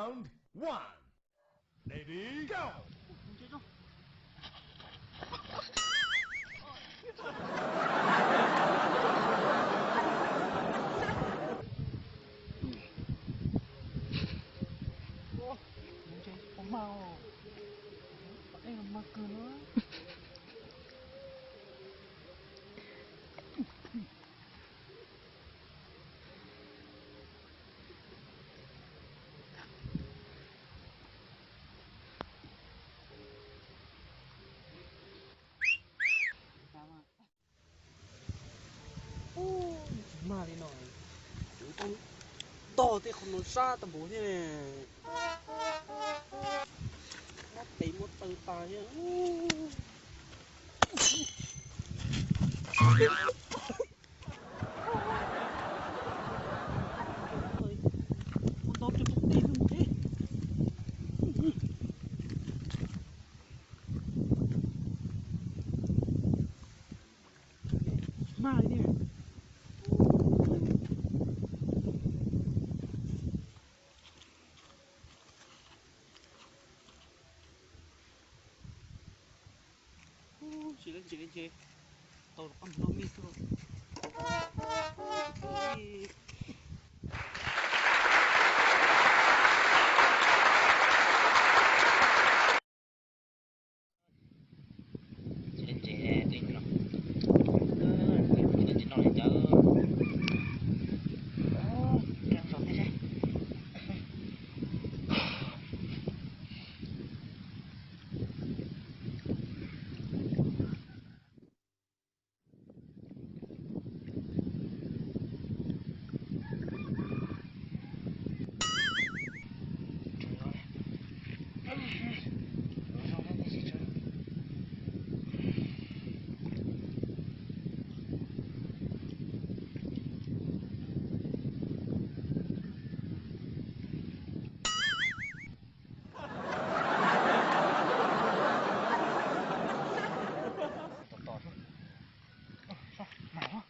Round one. Ready, go! Tsis mag li no, tog tej qhov no sab tag npaum thiab, muab tes muab taw tas thiab. Ua ntau cog rau tes lawm ces. Mag li thiab. Ub, tsis leej tsis leej tsis tau los qab mus loj mij xwb. Tsis leej tsis leej no, tsis leej tsis no li cas. Cam tso thiab seb. Mag lawm, mag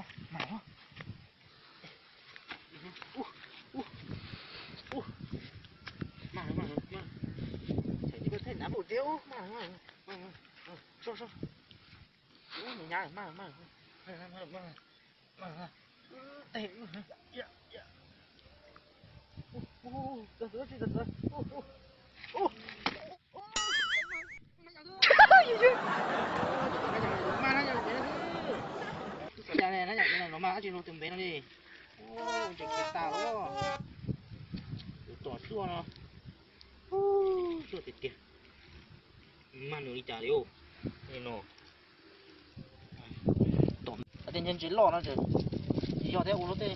lawm, mag lawm. Thaum ub kuv thaij nav npaum tiag, ub, mag lawm, mag lawm, mag lawm. Soj, soj. Ub, me nyab, mag lawm, mag lawm. Mag lawm, mag lawm, mag lawm. Tes, ub, ub, ub, ub, ub, ub. Los mas dab tsi no tus npe no li. Ntses khiav tas los. Tus tom tuaj no. Tuaj tiag tiag. Mag nws li cas li. Li no. Tom tej ntses loj no tsis yog thiab, ua lub tej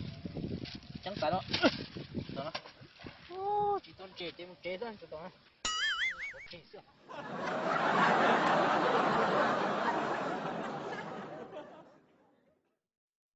ceeb xaiv no. Tsis tau ntses ces mus tsev xwb, tsis tau. Ua tseg xwb.